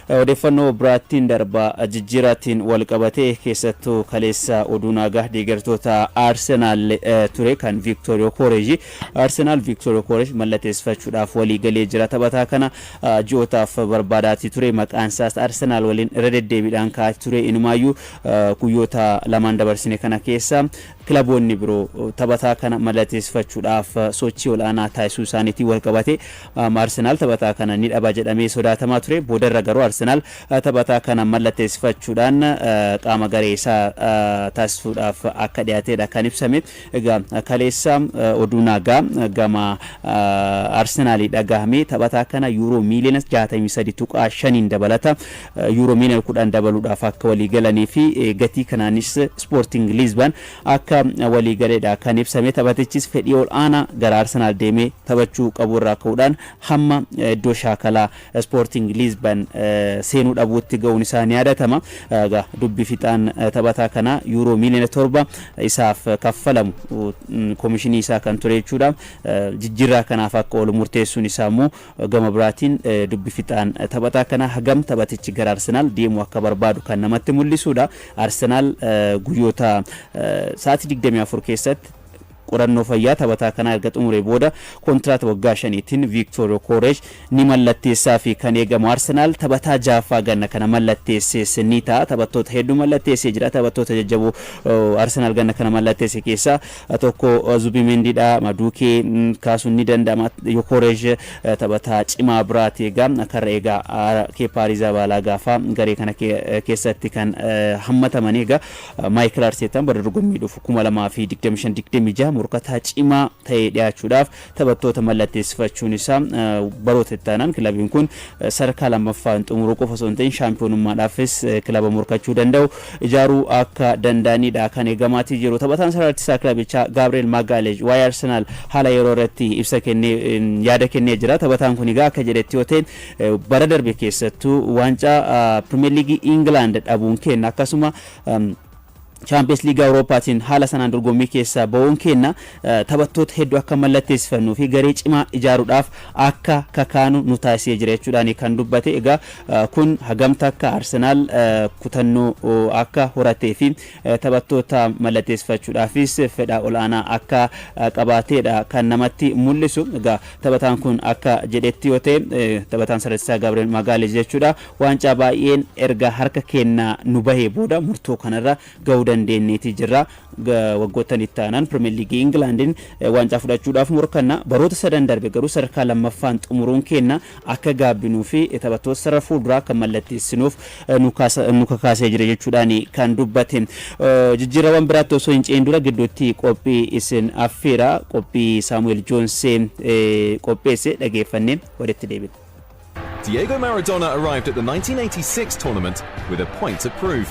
Odeeffannoo biraattiin darba. Jijjiiraatiin wal qabatee, keessattuu kaleessa oduu naagaa deeggartoota Arsenaal ture kan Viiktoor Yokoreeji. Arsenaal Viiktoor Yokoreej mallatteessifachuudhaaf walii galee jira. Taphataa kana ji'ootaaf barbaadaatii ture. Maqaan isaas Arsenaal waliin irra deddeebiidhaan ka'aa ture. Inumaayyuu guyyoota lamaan dabarsine kana keessa kilaboonni biroo taphataa kana mallatteessifachuudhaaf sochii ol'aanaa taasisuu isaaniitiin wal qabate Arsenaal taphataa kana ni dhaba jedhamee sodaatamaa ture. Boodarra garuu Arsenaal taphataa kana mallatteessifachuudhaan qaama garee isaa taasisuudhaaf akka dhiyaateedha kan ibsame. Egaa kaleessa oduu naagaa gama Arsenaalii dhagahame. Taphataa kana yuuroo miiliyoona 63.5n dabalata yuuroo miiliyoona 10 dabaluudhaaf akka walii galanii fi gatii kanaanis Sporting Lisbon akka walii galeedha kan ibsame. Taphatichis fedhii ol aanaa gara Arsenaal deemee taphachuu qabu irraa ka'uudhaan hamma iddoo shaakalaa Sporting Lisbon seenuu dhabuutti ga'uun isaa ni yaadatama. Egaa dubbi fixaan taphataa kanaa yuuroo miiliyoona 7 isaaf kaffalamu, koomishinii isaa kan ture jechuudha. Jijjiirraa kanaaf akka oolu murteessuun isaa immoo gama biraatiin dubbi fixaan taphataa kanaa hagam taphatichi gara Arsenaal deemuu akka barbaadu kan namatti mul'isudha. Arsenaal guyyoota sa'aatii 24 keessatti qorannoo fayyaa taphataa kanaa erga xumuree booda kontiraata waggaa 5tiin Viiktoor Yokoresh ni mallatteessaa fi kan eegamu Arsenaal taphataa jaaffaa ganna kana mallatteessees ni ta'a. Taphattoota hedduu mallatteessee jira. Taphattoota jajjaboo Arsenaal ganna kana mallatteesse keessaa tokko Zubimendiidha. Maduukee kaasuun ni danda'ama. Yokoresh taphataa cimaa biraati. Egaa karra eegaa Keepaa Arrizabalagaa fa'aa garee kana keessatti kan hammataman. Egaa Maayikil Arteetaan bara dorgommii dhufu 2025-26 morkataa cimaa ta'ee dhiyaachuudhaaf taphattoota mallatteessifachuun isaa baroota itti aanan kilabiin kun sadarkaa lammaffaan xumuruu qofa osoo hin ta'in shaampiyoonummaadhaafis kilaba morkachuu danda'u ijaaruu akka danda'anidha kan eegamaatii jiru. Taphataan sarara ittisaa kilabichaa Gaabri'eel Maagaaleej waa'ee Arsenaal haala yeroo irratti ibsa kennee, yaada kennee jira. Taphataan kun egaa akka jedhetti yoo ta'e, bara darbe keessattuu waancaa Pirimeer Liigii Ingilaand dhabuun kenna, akkasuma Chaampiyeens Liigii Awurooppaatiin haala sanaan dorgommii keessaa ba'uun kenna taphattoota hedduu akka mallatteessifannuu fi garee cimaa ijaaruudhaaf akka kakaanu nu taasisee jira jechuudhaan kan dubbate. Egaa kun hagam takka Arsenaal kutannoo akka horatee fi taphattoota mallatteessifachuudhaafis fedha ol'aanaa akka qabaateedha kan namatti mul'isu. Egaa taphataan kun akka jedhetti yoo ta'e, taphataan sarara Gabriel Magalhaes jechuudha, waancaa baay'een erga harka kennaa nu bahee booda murtoo kanarra gahuu dandeenyeeti jirra. Waggoottan itti aanan Pirimeer Liigii Ingilaandiin waancaa fudhachuudhaaf morkanna. Baroota sadan darbe garuu sadarkaa lammaffaan xumuruun kenna akka gaabbinuu fi taphattoota sarara fuulduraa akka mallatteessinuuf nu kakaasee jira jechuudhaan kan dubbate. Jijjiirrawwan biraatti osoo hin ce'in dura gidduutti qophii isin affeera. Qophii Saamu'eel Joonsee qopheesse dhageeffannee walitti deebina. Diego Maradona arrived at the 1986 tournament with a point to prove.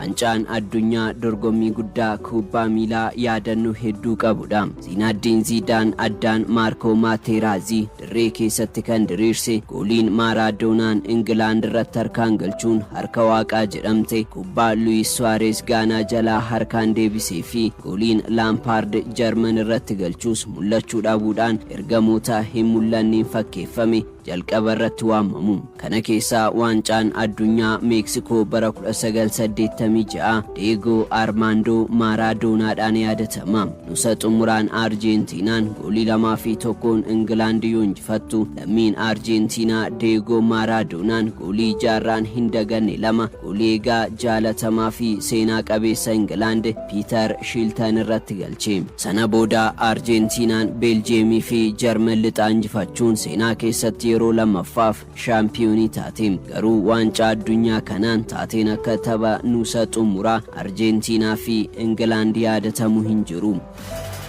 Waancaan addunyaa dorgommii guddaa kubbaa miilaa yaadannoo hedduu qabudha. Ziinaaddiin Ziidaan addaan Maarkoo Maateeraazii dirree keessatti kan diriirse, gooliin Maaraadoonaan Ingilaand irratti harkaan galchuun harka waaqaa jedhamte, kubbaa Luis Suwaares Gaanaa jalaa harkaan deebisee fi gooliin Laampaard Jarman irratti galchuus mul'achuu dhabuudhaan ergamoota hin mul'anneen fakkeeffame jalqaba irratti waamamu. Kana keessaa waancaan addunyaa Meeksikoo bara 1986 Deegoo Armaandoo Maaraadonaadhaan yaadatama. Nusa xumuraan Arjentiinaan goolii 2-1n Ingilaand yoo injifattu, lammiin Arjentiinaa Deegoo Maaraadoonaan goolii jaarraan hin daganne lama goolii eegaa jaalatamaa fi seenaa qabeessa Ingilaand Piitar Shiltan irratti galche. Sana booda Arjentiinaan Beeljiyeemii fi Jarman lixaa injifachuun seenaa keessatti yeroo lammaffaaf shaampiyoonii taate. Garuu waancaa addunyaa kanaan taateen akka tapha nuusa xumuraa Arjentiinaa fi Ingilaand yaadatamu hin jiru.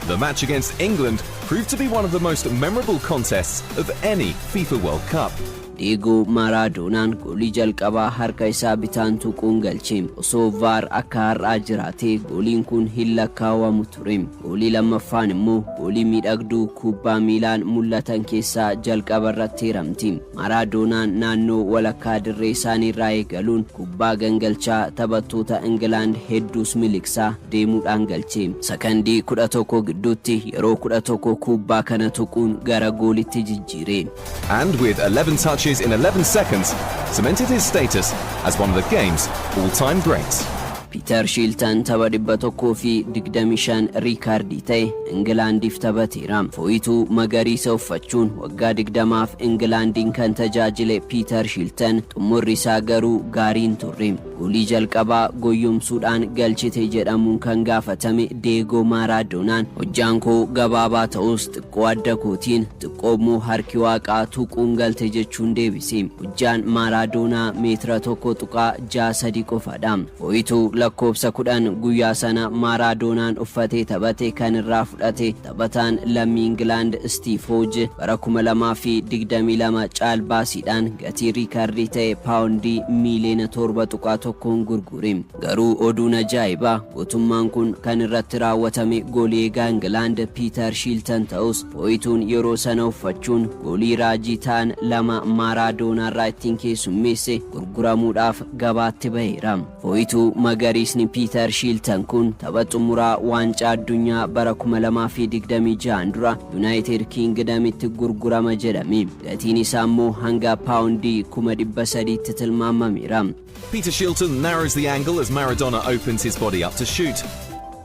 The match against England proved to be one of the most memorable contests of any FIFA World Cup. Diego Maaraadoonaan goolii jalqabaa harka isaa bitaan tuquun galche. Osoo VAR akka har'aa jiraate gooliin kun hin lakkaawwamu ture. Goolii lammaffaan immoo goolii miidhagduu kubbaa miilaan mul'atan keessaa jalqaba irratti hiramti. Maaraadoonaan naannoo walakkaa dirree isaanii irraa eegaluun kubbaa gangalchaa taphattoota Ingilaand hedduus miliqsaa deemuudhaan galche. Sakandii 11 gidduutti yeroo 11 kubbaa kana tuquun gara goolitti jijjiire. And with 11 touches touches in 11 seconds cemented his status as one of the game's all-time greats. Piiter Shiiltan tapha 125 riikaardii ta'e Ingilaandiif taphateera. Fooyituu magariisa uffachuun waggaa 20f Ingilaandiin kan tajaajile Piiter Shiiltan xumurri isaa garuu gaarii hin turre. Goolii jalqabaa goyyomsuudhaan galchite jedhamuun kan gaafatame Deegoo Maaraadoonaan, "Hojjaan koo gabaabaa ta'us xiqqoo adda kootiin, xiqqoo immoo harki waaqaa tuquun galte," jechuun deebise. Hojjaan Maaraadoonaa meetira 1.63 qofadha. Fooyituu lakkoofsa 10 guyyaa sana Maaraadoonaan uffatee taphate kan irraa fudhate taphataan lammii Ingilaand Steve Hodge bara 2022 caalbaasiidhaan gatii riikardii ta'e paawundii miiliyoona 7.1n gurgure. Garuu oduun ajaa'ibaa gootummaan kun kan irratti raawwatame goolii eegaa Ingilaand Piiter Shiiltan ta'us, fooyituun yeroo sana uffachuun goolii raajii ta'an lama Maaraadoonaarraa ittiin keessummeesse gurguramuudhaaf gabaatti baheera. Fooyituu magariisni Piiter Shiiltan kun tapha xumuraa Waancaa Addunyaa bara 2026 dura Yuunaayitid Kiingdamitti gurgurama jedhame. Gatiin isaa immoo hanga paawundii 300,000tti tilmaamameera. Peter Shilton narrows the angle as Maradona opens his body up to shoot.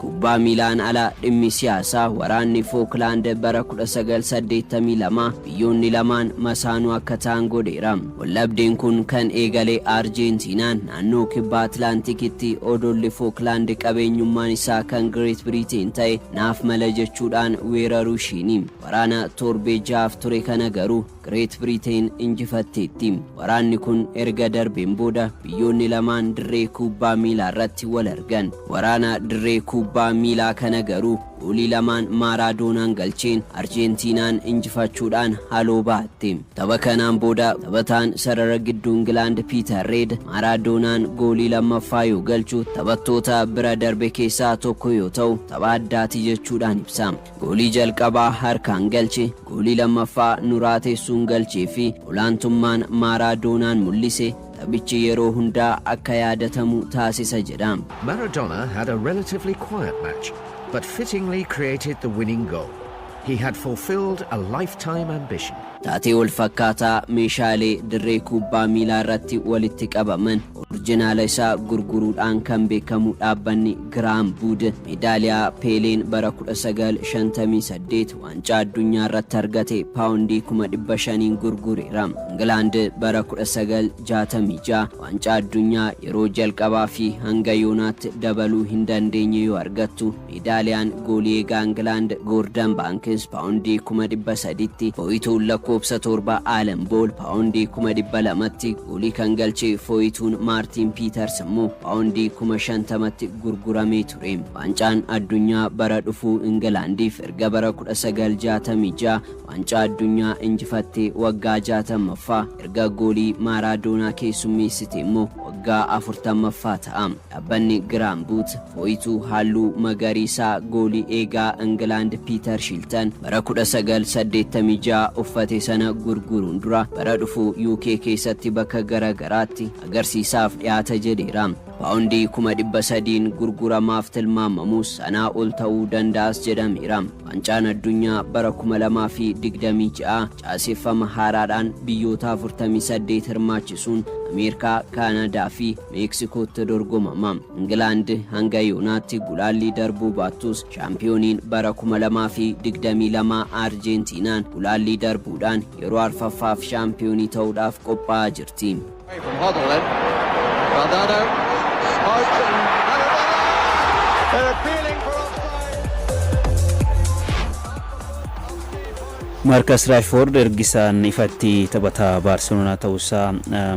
Kubbaa miilaan ala dhimmi siyaasaa waraanni Fooklaand bara 1982 biyyoonni lamaan masaanuu akka ta'an godheera. Wallabdeen kun kan eegale Arjentiinaan naannoo kibba Atlaantikitti odolli Fooklaand qabeenyummaan isaa kan Great Britain ta'e naaf mala jechuudhaan weeraruu ishiini. Waraana torbee 6f ture kana garuu Great Britain injifatteetti. Waraanni kun erga darbeen booda biyyoonni lamaan dirree kubbaa miilaa irratti wal argan. Waraana dirree kubbaa miilaa kana garuu goolii lamaan Maaraadoonaan galcheen Arjentiinaan injifachuudhaan haloo baatte. Tapha kanaan booda taphataan sarara gidduu Ingilaand Piiter Reed Maaraadoonaan goolii lammaffaa yoo galchu taphattoota bira darbe keessaa tokko yoo ta'u, tapha addaati jechuudhaan ibsa. Goolii jalqabaa harkaan galche, goolii lammaffaa nuraateessuun galchee fi olaantummaan Maaraadoonaan mul'ise taphichi yeroo hundaa akka yaadatamu taasisa jedha. Maradona had a relatively quiet match, but fittingly created the winning goal. He had fulfilled a lifetime ambition. Taatee wal fakkaataa meeshaalee dirree kubbaa miilaa irratti walitti qabaman orjinaala isaa gurguruudhaan kan beekamu dhaabbanni Graham Wood meedaaliyaa Peeleen bara 1958 Waancaa Addunyaa irratti argate paawundii 500,000 gurgureera. Ingilaand bara 1966 Waancaa Addunyaa yeroo jalqabaa fi hanga yoonaatti dabaluu hin dandeenye yoo argattu, meedaaliyaan goolii eegaa Ingilaand Goordan Baankis paawundii 300,000tti, fooyituun lakkoofsa 7 Aalan Bool paawundii 200,000tti, goolii kan galche fooyituun Maartiin Piiters immoo paawundii 50,000tti gurguramee ture. Waancaan Addunyaa bara dhufuu Ingilaandiif erga bara 1966 Waancaa Addunyaa injifattee waggaa 60ffaa, erga goolii Maaraadoonaa keessummeessite immoo waggaa 40ffaa ta'a. Dhaabbanni Graham Wood fooyituu halluu magariisaa goolii eegaa Ingilaand Piiter Shiltan bara 1986 uffate sana gurguruun dura bara dhufu UK keessatti bakka gara garaatti agarsiisaaf dhiyaata jedheera. Paawundii 300,000n gurguramaaf tilmaamamus sanaa ol ta'uu danda'as jedhameera. Waancaan Addunyaa bara 2026 caaseffama haaraadhaan biyyoota 48 hirmaachisuun Ameerikaa, Kaanadaa fi Meeksikootti dorgomama. Ingilaand hanga yoonaatti gulaallii darbuu baattus, shaampiyooniin bara 2022 Arjentiinaan gulaallii darbuudhaan yeroo arfaffaaf shaampiyoonii ta'uudhaaf qophaa'aa jirti. From Hoddle then. Valdano. Hodge and Maradona. They're appealing for offside. Maarkas Raashfoord ergisaan ifatti taphataa Baarseloonaa ta'uusaa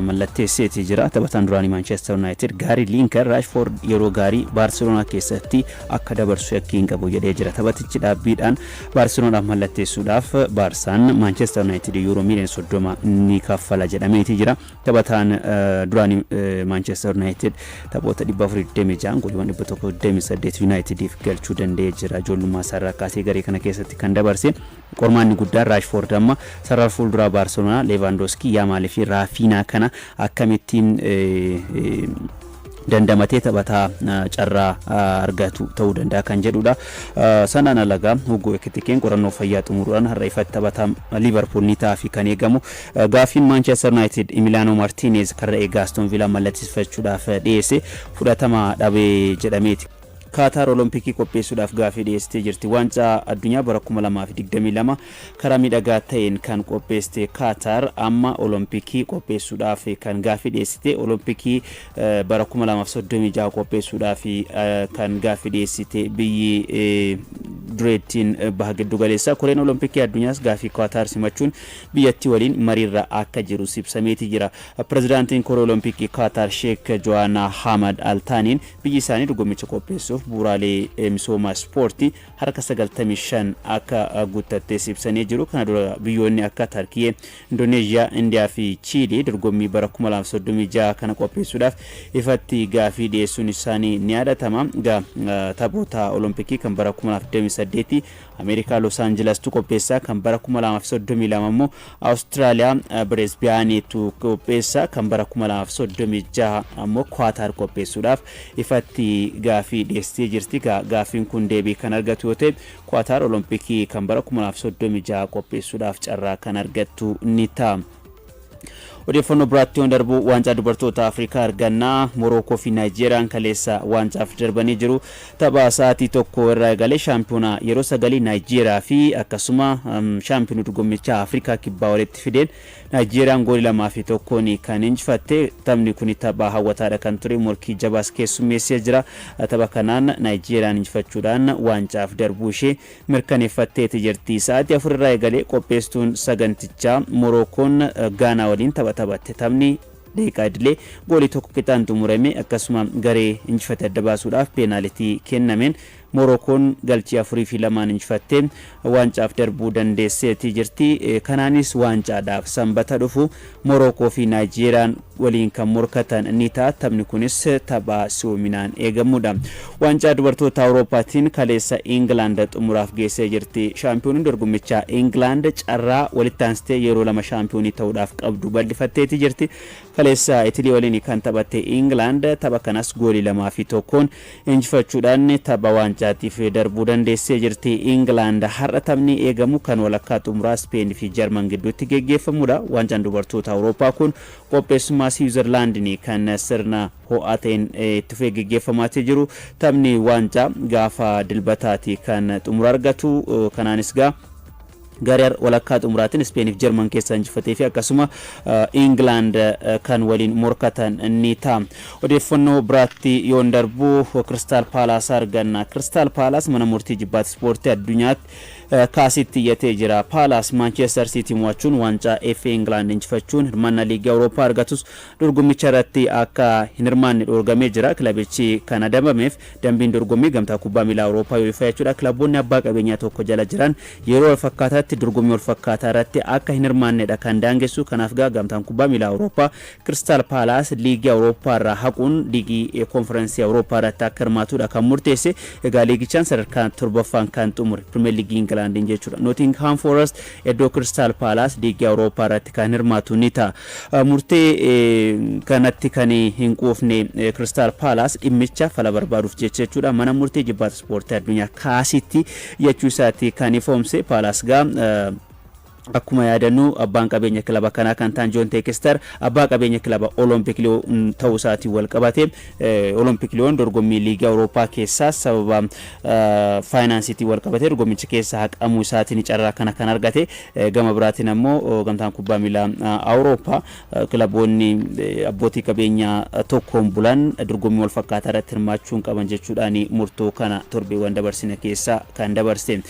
mallatteesseeti jira. Taphataan duraanii Maanchestar Yuunaayitid Gaarii Liinker Raashfoord yeroo gaarii Baarseloonaa keessatti akka dabarsu shakkii hin qabu jedhee jira. Taphatichi dhaabbiidhaan Baarseloonaaf mallatteessuudhaaf Baarsaan Maanchestar Yuunaayitid yuuroo miiliyoona 30 ni kaffala jedhameeti jira. Taphataan duraanii Maanchestar Yuunaayitid taphoota 426 gooliiwwan 128 Yuunaayitidiif galchuu danda'ee jira. Ijoollummaa isaarraa kaasee garee kana keessatti kan dabarse. Qormaanni guddaan Raashfoord amma sarara fuulduraa Baarseloonaa Leevaandooskii, Yaamaalii fi Raafiinaa kana akkamittiin Dandamatee taphataa carraa argatu ta'uu danda'a kan jedhudha. Sanaan alagaa Hugo Ekitikeen qorannoo fayyaa xumuruudhaan har'a ifatti taphataa Liverpool ni ta'a fi kan eegamu. Gaafiin Manchester United Emiliano Martinez karra eegaa Aston Villa mallatteeffachuudhaaf dhiyeesse fudhatama dhabee jedhameeti. Kaataar Olompikii qopheessuudhaaf gaafii dhiyeessitee jirti. Waancaa addunyaa bara 2022 karaa miidhagaa ta'een kan qopheessite Kaataar amma Olompikii qopheessuudhaaf kan gaafii dhiyeessite, Olompikii bara 2036 qopheessuudhaaf kan gaafii dhiyeessite biyyi dureettiin baha giddu galeessaa. Koreen Olompikii addunyaas gaafii Kaataar simachuun biyyattii waliin mariirra akka jiru ibsameeti jira. Pirezidaantiin Koree Olompikii Kaataar Sheek Jo'aanaa Hamad Altaaniin biyyi isaanii dorgommicha qopheessuuf bu'uuraalee misoomaa ispoortii harka 95 akka guuttattees ibsanii jiru. Kana dura biyyoonni akka Tarkiyee, Indoneeziyaa, Indiyaa fi Chiilii dorgommii bara 2036 kana qopheessuudhaaf ifatti gaafii dhiyeessuun isaanii ni yaadatama. Egaa taphoota Olompikii kan bara 2028 Ameerikaa Los Anjelestu qopheessaa, kan bara 2032 immoo Awustiraaliyaa Bireesbiyaaniitu qopheessaa, kan bara 2036 ammoo Kwaataar qopheessuudhaaf ifatti gaafii dhiyeessitee jirti. Gaafiin kun deebii kan argatu yoo ta'e, Kwaataar Olompikii kan bara 2036 qopheessuudhaaf carraa kan argattu ni ta'a. Odeeffannoo biraatti yoon darbu, waancaa dubartoota Afrikaa argannaa. Morookoo fi Naayijeeriyaan kaleessa waancaaf darbanii jiru. Tapha sa'aatii 1 irraa eegalee shaampiyoonaa yeroo sagalii Naayijeeriyaa fi akkasuma shaampiyoonii dorgommichaa Afrikaa Kibbaa walitti fideen Naayijeeriyaan goolii 2 fi 1n kan injifatte. Taphni kun tapha hawwataadha kan ture, morkii jabaas keessummeessee jira. Tapha kanaan Naayijeeriyaan injifachuudhaan waancaaf darbuu ishee mirkaneeffatteeti jirti. Sa'aatii 4 irraa eegalee qopheessituun sagantichaa Morookoon Gaanaa waliin tapha taphatte. Taphni daqiiqaa idilee goolii 1 qixaan xumurame, akkasuma garee injifate adda baasuudhaaf peenaalitii kennameen Morookoon galchii 4 fi 2n injifattee waancaaf darbuu dandeesseeti jirti. Kanaanis waancaadhaaf Sanbata dhufu Morookoo fi Naayijeeriyaan waliin kan morkatan ni ta'a. Taphni kunis tapha si'oominaan eegamudha. Waancaa dubartoota Awurooppaatiin kaleessa Ingilaand xumuraaf geessee jirti. Shaampiyooniin dorgommichaa Ingilaand carraa walitti aansitee yeroo lama shaampiyoonii ta'uudhaaf qabdu bal'ifatteeti jirti. Kaleessa Itilii waliin kan taphatte Ingilaand tapha kanas goolii 2 fi 1n injifachuudhaan tapha waancaatiif darbuu dandeessee jirti. Ingilaand har'a taphni eegamu kan walakkaa xumuraa Speen fi Jarman gidduutti geggeeffamudha. Waancaan dubartoota Awurooppaa kun qopheessummaa Siwiizerlaandiin kan sirna ho'aa ta'een itti fufee geggeeffamaatii jiru. Taphni waancaa gaafa Dilbataati kan xumura argatu. Kanaanis gaa garee walakkaa xumuraatiin Ispeeniif Jarman keessaa injifatee fi akkasuma Ingilaand kan waliin morkatan ni ta'a. Odeeffannoo biraatti yoon darbu, Kiristaal Paalaas arganna. Kiristaal Paalaas mana murtii jibbaata ispoortii addunyaatti kaasitti iyyatee jira. Paalaas Maanchestar Siitii mo'achuun waancaa FA Ingilaand injifachuun hirmaannaa liigii Awurooppaa argatus dorgommicha irratti akka hin hirmaanne dhoorgamee jira. Kilabichi kan adabameef dambiin dorgommii gamtaa kubbaa miilaa Awurooppaa UEFA jechuudha. Kilaboonni abbaa qabeenyaa tokko jala jiran yeroo wal fakkaataatti dorgommii wal fakkaataa irratti akka hin hirmaannedha kan daangessu. Kanaaf gaa gamtaan kubbaa miilaa Awurooppaa Kiristaal Paalaas liigii Awurooppaa irraa haquun liigii konferensii Awurooppaa irratti akka hirmaatudha kan murteesse. Egaa liigichaan sadarkaa torbaffaan kan xumure Pirimeer Liigii Ingilaandiin jechuudha. Nootingham Forest iddoo Kiristaal Paalaas liigii Awurooppaa irratti kan hirmaatu ni ta'a. Murtee kanatti kan hin quufne Kiristaal Paalaas dhimmicha fala barbaaduuf jecha jechuudha mana murtii jibbaata ispoortii addunyaa kaasitti jechuu isaatti kan ifoomse. Paalaas gaa akkuma yaadannu abbaan qabeenya kilaba kanaa kan ta'an Joon Teekistar abbaa qabeenya kilaba Olompik Liyoon ta'uu isaatiin wal qabate, Olompik Liyoon dorgommii liigii Awurooppaa keessaa sababa faayinaansiitiin wal qabate dorgommicha keessaa haqamuu isaatiin carraa kana kan argate. Gama biraatiin ammoo gamtaan kubbaa miilaa Awurooppaa kilaboonni abbootii qabeenyaa tokkoon bulan dorgommii wal fakkaataa irratti hirmaachuu hin qaban jechuudhaan murtoo kana torbeewwan dabarsine keessaa kan dabarse.